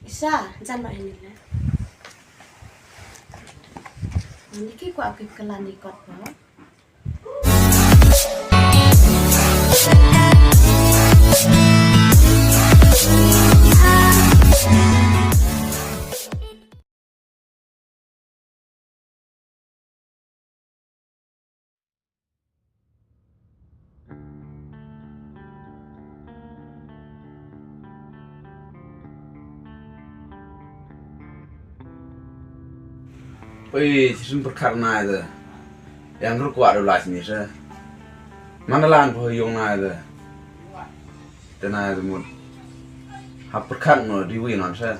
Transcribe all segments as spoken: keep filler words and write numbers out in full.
Isa, jan ba ini le. Ini ki kwah ki kylla ni kot ba. Pei, shisien pyrkhat nai te. Yang ruh kwah da u lai sini se. Mana lan pho yung nai te. Te nai te mut. Hap pyrkhat no di wi non se.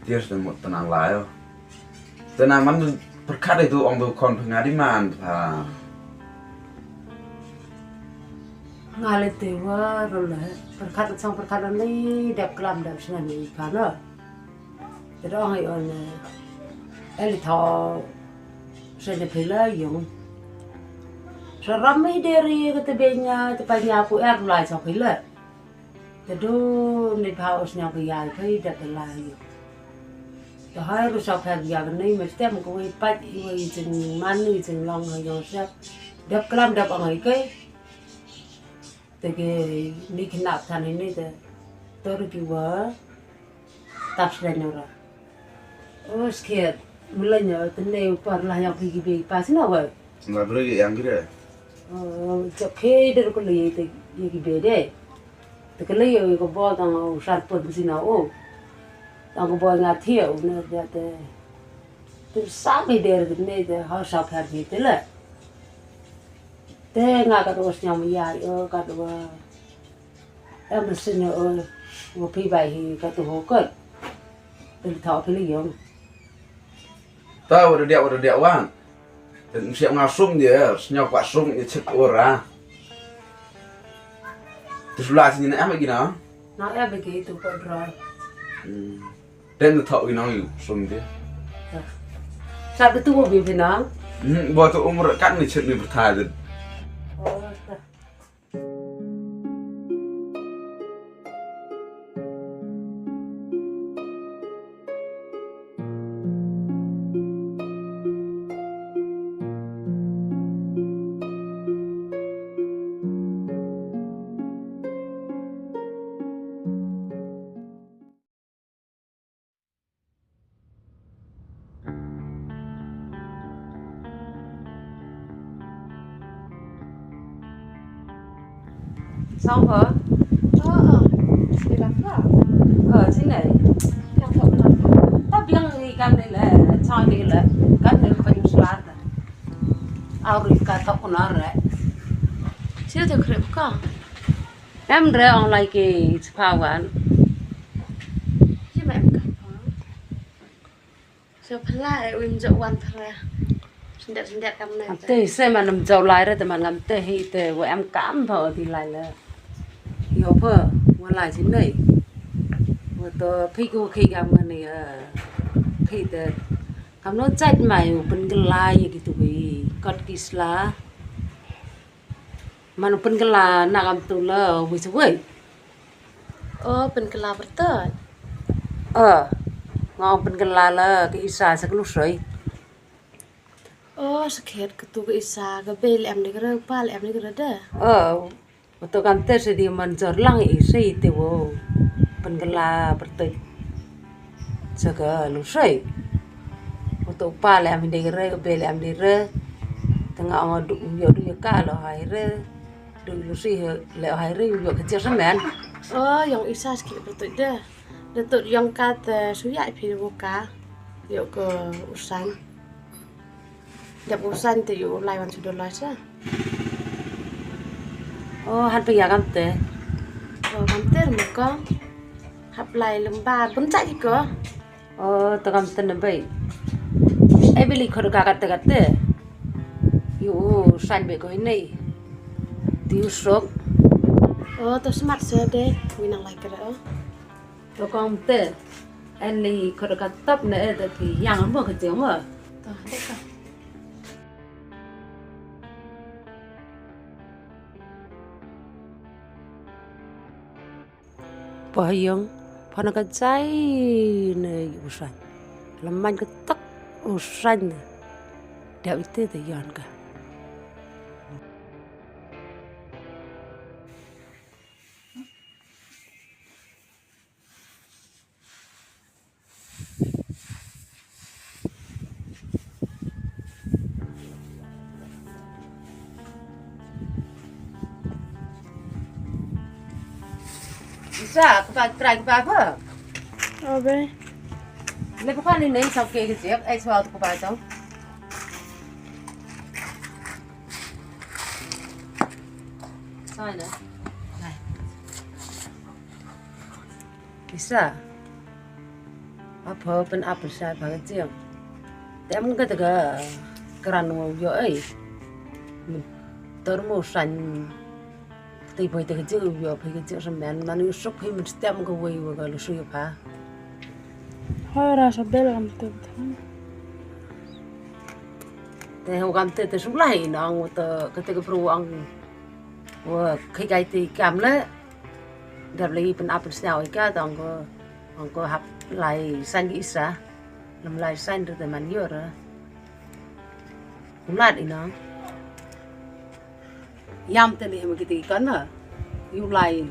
Tiar te mut tenang lai yo. Te na man pyrkhat itu ong tu kon pynga di man pha. Nga le te wa ro le pyrkhat sang pyrkhat ni dep klam dep sna ni ka na. Te dong ai on. Eli tho. Sna phi la yung. Sa ram mi deri ke te benya te pa nya ku er lai sa phi la. Te du ni pha us nyau ka yai phai da ka lai. Te hai ru sa pha ya ka nei me stem ko wei pat i wei jing man ni jing long ha yong sep. Dep klam dep ang ai kai. Te ke ni khnap than ni te. To ru ki wa. Tap sdang ra. O skhet, mula nyo tene upar lah yang pigi be pas na wa. Na bro yang gre. O, jok ke der ko le te ye ki be de. Te ke le yo ko bo tang u sar pun sina o. Tang ko bo nga thie u ne ja te. Tu sa be der ne te ha sa phar ni te le. Te nga ka dos nyam ya yo ka do. Em sini o, wa phi bai hi ka tu ho kot. Pil thau pil yong. Ta wa da dia wa da dia wan. Ten siap nga sum dia, snya kwa sum ni chet ora. Tu sula sini na em lagi na. Na em lagi tu ko dra. Hmm. Ten tu thau wi nang yu sum dia. Sa tu tu bi phi nang. Hmm, ba tu umur kan ni chet ni berthai. Oh, ta. Song ho? Oh, oh. Sila ka? Oh, sini. Yang tak pernah. Tapi yang ikan ni le, song ni le, kan ni pun selat. Au ri ka tak pernah re. Sila tu krep ka? Em re ong lai ki sepawan. Sila em ka? Sa phala e wim jok wan phala. Sendet sendet kam ne. Am te se man am jok lai re te man ngam te hi te wa em kam pha o ti lai le. Yo pha wa lai sin nei. Wa to phi ku khi kam ne ya. Phi te kam no chait mai u pynkylla ya ki tu bi kot ki sla. Man u pynkylla na kam tu la wi sa wi. O pynkylla pyrthei. O nga ong pynkylla la ka Isa sa ka Lusoi. O sa khet ka tu ka Isa ka bei le em de ka re pa le em de ka re da. O to kam te sa di man jor lang i sa i te wo pynkylla pyrthei. Sa ka Lusoi. Uto pa le am dei re, be le am dei re. Te nga ong du yo du yo ka lo hai re. Du Lusi he le hai re yo ka cer semen. O yong Isa ski betul de. Betul yong ka te suya phi wo ka. Yo ko usan. Dep usan te yu lai wan sudo lai sa. O han pe ya kam te. O kam te mo ko. Hap lai lem ba bun sa ki ko. O to kam te ne bai. E bili khor ka ka te ka te. Yu usan be ko nei. Ti u sok. O to smart se de. Wi nang lai kere o. To kong te. En ni khot ka tap ne e te ki yang mo ka jeng mo. To de ka. Pah yong. Pha na ka jai ne u san. Lam man ka tak u san ne. Dia ite te yan ka. Isa, ka ba trai ka ba ba. Abe. Le bukan ini sok ke kecil, eh, soal ka ba tong. Sana. Isa. Apa pen apa sa ba kecil. Tem ka tega keran wo yo ai. Termo san. Te poi te kecil yo poi kecil semen manu sok hi men stem ka wei wa ka lusu yo pa. Hora sa bel kam tu. Te ho kam te te sulai nang te kete ke pru ang. Wa kai kai te kam le. Dap lagi pen apa snyau ika tong ko. Ong ko hap lai san ki isa. Lam lai san te man yo ra. Kulat ina. Yam te ni hem kiti kan na. Yu lai.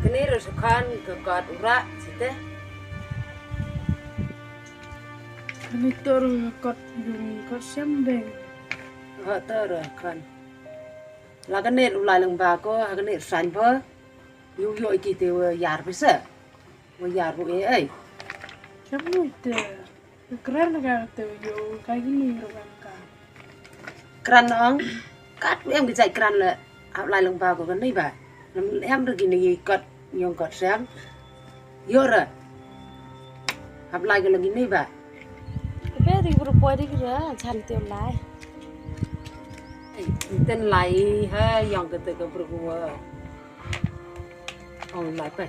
Kane ruh sa khan ka kot u rah site. Kane to ruh ka kot, yung kot siam beng. Ha to ruh khan. La kane u lai lang ba ko ha kane san ba. Yu yo iki te wa yar pisa. Wa yar bu e ai. Siam nu ite. Kran ka te yo ka gini ro ka. Kran ong. Kat em ki jai kran le hap lai lang ba ko kan ni ba. Em re gini kot yong kot siang. Yo re. Hap lai ko lagi ni ba. Be ri bru poi ri ra chan te lai. Ten lai ha yong ka te ka bru wa. Ong lai pe.